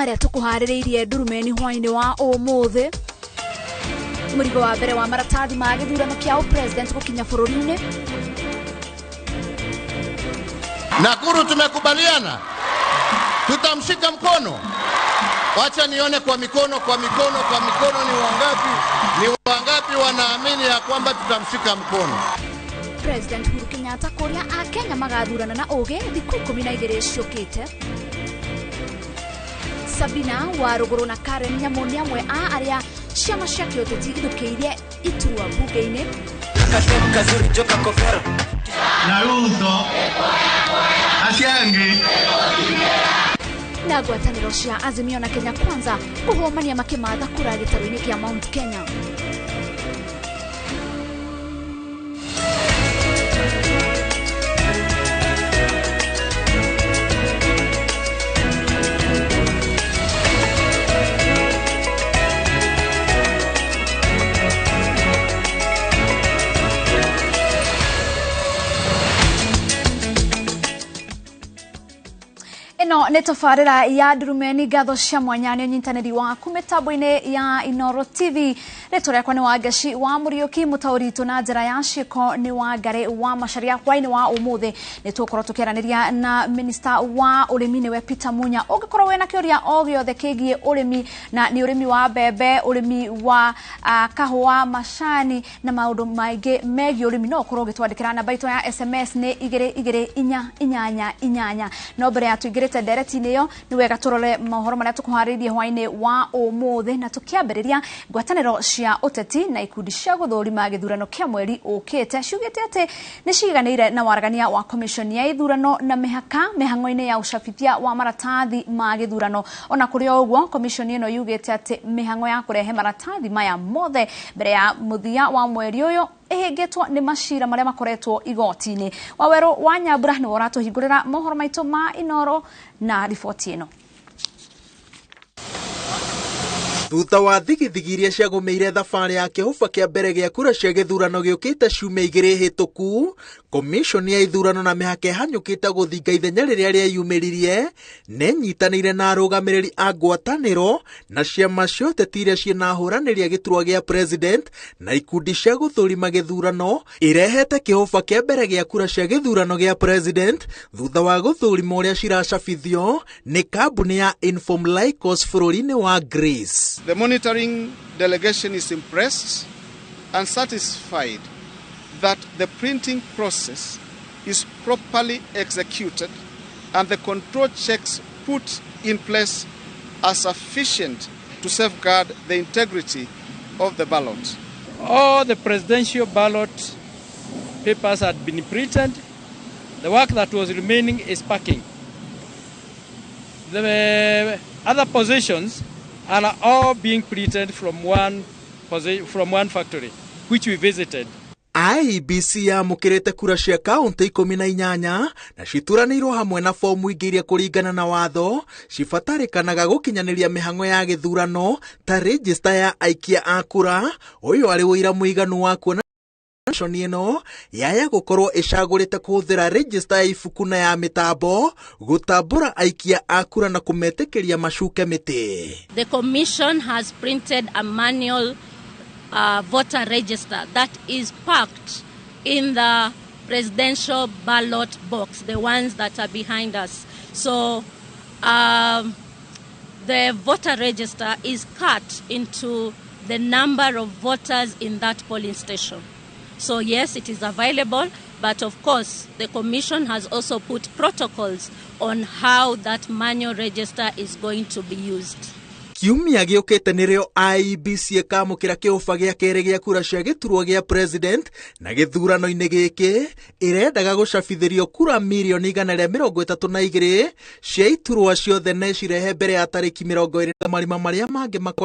Maria tukuharĩrĩirie ndurumeni hwainĩ wa ũmũthĩ. Mũrigo wa mbere wa maratathi ma gĩthurano kĩa ũpresident gũkinya bũrũri-inĩ. Nakuru tumekubaliana tutamshika mkono. Wacha nione kwa mikono, kwa mikono, kwa mikono, ni wangapi, ni wangapi wanaamini ya kwamba tutamshika mkono. President Uhuru Kenyatta kũria Akenya magathurana na ũgĩ thikũ 12 ciũkĩte. Sabina Warũgũrũ na Karen Nyamu nĩ amwe a arĩa ciama cia kĩũteti ithũkĩirie iturwa mbunge-inĩ. Na Ruto aciangi na ngwatanĩro cia Azimio na Kenya Kwanza kũhũmania makĩmatha kura gĩtarũ-inĩ kĩa Mount Kenya. Ĩno nĩ tabarĩra ya ndurumeni ngatho cia mwanya nĩ ũnyitanĩri waku mĩtambo-inĩ ya Inooro TV. Rĩtwa rĩakwa nĩ Wangeci wa Mũriũki, mũtaũri witũ na njĩra ya ciĩko nĩ Wangari wa Macharia. Hwaĩ-inĩ wa ũmũthĩ nĩ tũgũkorwo tũkĩaranĩria na minista wa ũrĩmi nĩwe Peter Munya. Ũngĩkorwo wĩna kĩũria o gĩothe kĩgiĩ ũrĩmi, na nĩ ũrĩmi wa mbembe, ũrĩmi wa kahũa, macani na maũndũ maingĩ megiĩ ũrĩmi, no ũkorwo ũgĩtwandĩkĩra. Namba itũ ya SMS nĩ 22488. No mbere ya tũingĩrĩte ndereti-inĩ ĩyo, nĩ wega tũrore mohoro marĩa tũkũharĩirie hwaĩ-inĩ wa ũmũthĩ, na tũkĩambĩrĩria ngwatanĩro cia ũteti na ikundi cia gũthũrima gĩthurano kĩa mweri ũkĩte ciugĩte atĩ nĩ ciganĩire na waragania wa commission ya ithurano na mĩhaka mĩhang'o-inĩ ya ũcabithia wa maratathi ma gĩthurano. Ona kũrĩ o ũguo, commission ĩno yugĩte atĩ mĩhang'o ya kũrehe maratathi maya mothe mbere ya mũthia wa mweri ũyũ ĩhĩngĩtwo nĩ macira marĩa makoretwo igoti-inĩ. Wawerũ wa Nyambura nĩwe ũratũhingũrĩra mohoro maitũ ma Inooro na riboti ĩno. Thutha wa thigithigi iria ciagũmĩire thabarĩ ya kĩhũba kĩa mbere gĩa kura cia gĩthurano gĩũkĩte ciumia igĩrĩ hĩtũku, komishoni ya ithurano na mĩhaka ĩhanyũkĩte gũthinga ithenya rĩrĩa rĩeyumĩririe, nĩnyitanĩire na arũgamĩrĩri a ngwatanĩro na ciama cia ũteti iria ciĩna ahũranĩri a gĩturwa gĩa president na ikundi cia gũthũrima gĩthurano, ĩrehete kĩhũba kĩa mbere gĩa kura cia gĩthurano gĩa president thutha wa gũthũrima ũrĩa ciracabithio nĩ kambuni ya Inform Lycos bũrũri-inĩ wa Greece. The monitoring delegation is impressed and satisfied that the printing process is properly executed and the control checks put in place are sufficient to safeguard the integrity of the ballot. All the presidential ballot papers had been printed. The work that was remaining is packing. The other positions are all being printed from one factory, which we visited. IEBC yamũkĩrĩte kura cia kaũntĩ 18 na cituranĩirwo hamwe na fomu ingĩ iria kũringana na watho cibatarĩkanaga gũkinyanĩria mĩhang'o ya gĩthurano ta rejista ya aikia a kura. Ũyũ arĩ ũira mũiganu wa kuona commission ĩno yaya gũkorwo ĩcagũrĩte kũhũthĩra rejista ya ibuku na ya mĩtambo gũtambũra aikia a kura na kũmetĩkĩria macuke mĩtĩ. The commission has printed a manual voter register that is packed in the presidential ballot box, the ones that are behind us. So the voter register is cut into the number of voters in that polling station. So yes, it is available, but of course the commission has also put protocols on how that manual register is going to be used. Kiumia gĩũkĩte nĩrĩo IEBC ĩkamũkĩra kĩhũba gĩa kerĩ gĩa kura cia gĩturwa gĩa president, na gĩthurano-inĩ gĩkĩ ĩrendaga gũcabithĩrio kura mirioni 132 cia iturwa ciothe na ĩcirehe mbere ya tarĩki 20 marima marĩa mangĩ.